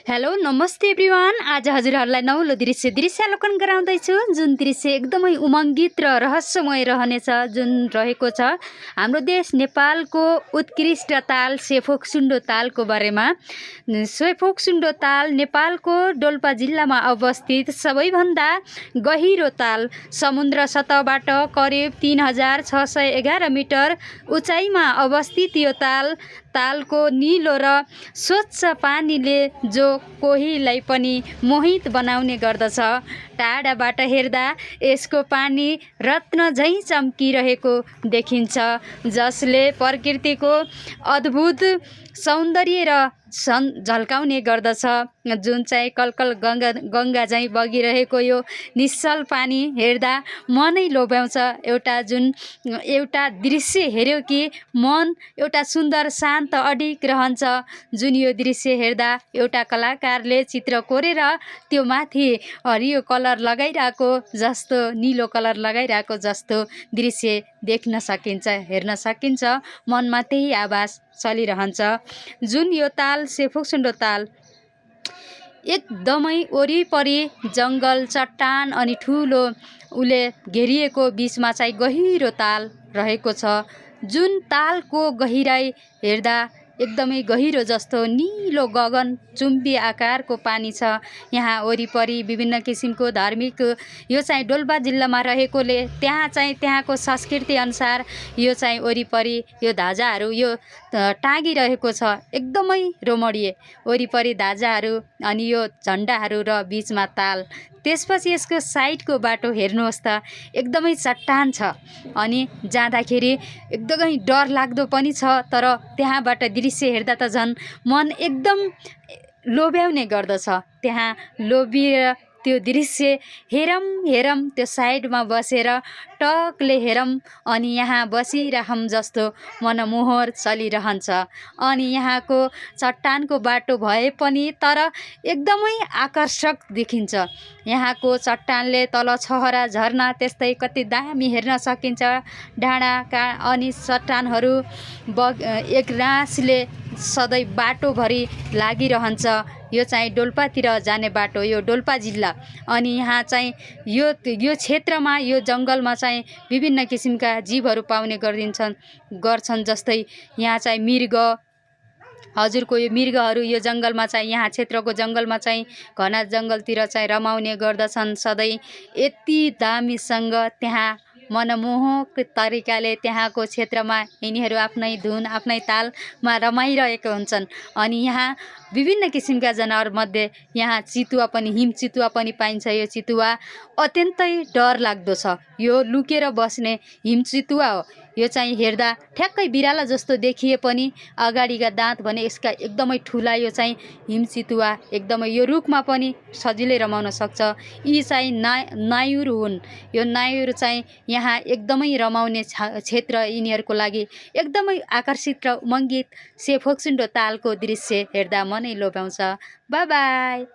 Hello नमस्ते everyone. आज हजुरहरूलाई नौलो दृश्यावलोकन गराउँदैछु, जुन दृश्य एकदमै उमङ्गित र रहस्यमय रहनेछ, जुन रहेको छ हाम्रो देश नेपालको उत्कृष्ट ताल सेफोक्सुन्डो तालको बारेमा। सेफोक्सुन्डो ताल नेपालको डोल्पा जिल्लामा अवस्थित सबैभन्दा गहिरो ताल, समुद्र सतहबाट करिब 3611 मिटर उचाइमा अवस्थित यो तालको निलो र स्वच्छ पानीले जो कोहीलाई पनि मोहित बनाउने गर्दछ। टाढाबाट हेर्दा यसको पानी रत्न झैँ चम्किरहेको देखिन्छ, जसले प्रकृतिको अद्भुत सौन्दर्य र झल्काउने गर्दछ। जुन चाहिँ कलकल गङ्गा झैँ बगिरहेको यो निश्चल पानी हेर्दा मनै लोभ्याउँछ। एउटा दृश्य हेऱ्यो कि मन एउटा सुन्दर शान्त अडिग रहन्छ। जुन यो दृश्य हेर्दा एउटा कलाकारले चित्र कोरेर त्यो माथि हरियो कलर लगाइरहेको जस्तो, निलो कलर लगाइरहेको जस्तो दृश्य देख्न सकिन्छ, हेर्न सकिन्छ। मनमा त्यही आभास चलिरहन्छ। जुन यो ताल सेफोक्सुन्डो ताल एकदमै वरिपरि जङ्गल, चट्टान अनि ठुलो उले घेरिएको बिचमा चाहिँ गहिरो ताल रहेको छ। जुन तालको गहिराई हेर्दा एकदमै गहिरो जस्तो निलो गगन चुम्बी आकारको पानी छ। यहाँ वरिपरि विभिन्न किसिमको धार्मिक, यो चाहिँ डोल्पा जिल्लामा रहेकोले त्यहाँ चाहिँ त्यहाँको संस्कृति अनुसार यो चाहिँ वरिपरि यो ध्वजाहरू यो टाँगिरहेको छ। एकदमै रमणीय वरिपरि ध्वजाहरू अनि यो झन्डाहरू र बिचमा ताल। त्यसपछि यसको साइडको बाटो हेर्नुहोस् त, एकदमै चट्टान छ अनि जाँदाखेरि एकदमै डर लाग्दो पनि छ। तर त्यहाँबाट दृश्य हेर्दा त झन् मन एकदम लोभ्याउने गर्दछ। त्यहाँ लोभिएर त्यो दृश्य हेरौँ त्यो साइडमा बसेर टकले हेरौँ अनि यहाँ बसिरहौँ जस्तो मनमोहर चलिरहन्छ। अनि यहाँको चट्टानको बाटो भए पनि तर एकदमै आकर्षक देखिन्छ। यहाँको चट्टानले तल छहरा झर्ना त्यस्तै कति दामी हेर्न सकिन्छ। डाँडाका अनि चट्टानहरू एकरासले सधैँ बाटोभरि लागिरहन्छ। यो चाहिँ डोल्पातिर जाने बाटो, यो डोल्पा जिल्ला। अनि यहाँ चाहिँ यो क्षेत्रमा यो जङ्गलमा चाहिँ विभिन्न किसिमका जीवहरू पाउने गर्छन्। जस्तै यहाँ चाहिँ मृग, हजुरको यो मृगहरू यो जङ्गलमा चाहिँ, यहाँ क्षेत्रको जङ्गलमा चाहिँ घना जङ्गलतिर चाहिँ रमाउने गर्दछन् सधैँ। यति दामीसँग त्यहाँ मनमोहक तरिकाले त्यहाँको क्षेत्रमा यिनीहरू आफ्नै धुन आफ्नै तालमा रमाइरहेका हुन्छन्। अनि यहाँ विभिन्न किसिमका जनावरमध्ये यहाँ चितुवा पनि, हिम चितुवा पनि पाइन्छ। यो चितुवा अत्यन्तै डर लाग्दो छ। यो लुकेर बस्ने हिम चितुवा हो। यो चाहिँ हेर्दा ठ्याक्कै बिराला जस्तो देखिए पनि अगाडिका दाँत भने यसका एकदमै ठुला। यो चाहिँ हिम चितुवा एकदमै यो रुखमा पनि सजिलै रमाउन सक्छ। यी चाहिँ नायुर हुन्। यो नायुर चाहिँ यहाँ एकदमै रमाउने क्षेत्र यिनीहरूको लागि एकदमै आकर्षित र उमङ्गित सेफोक्सुन्डो तालको दृश्य हेर्दा मनै लोभ्याउँछ। By by.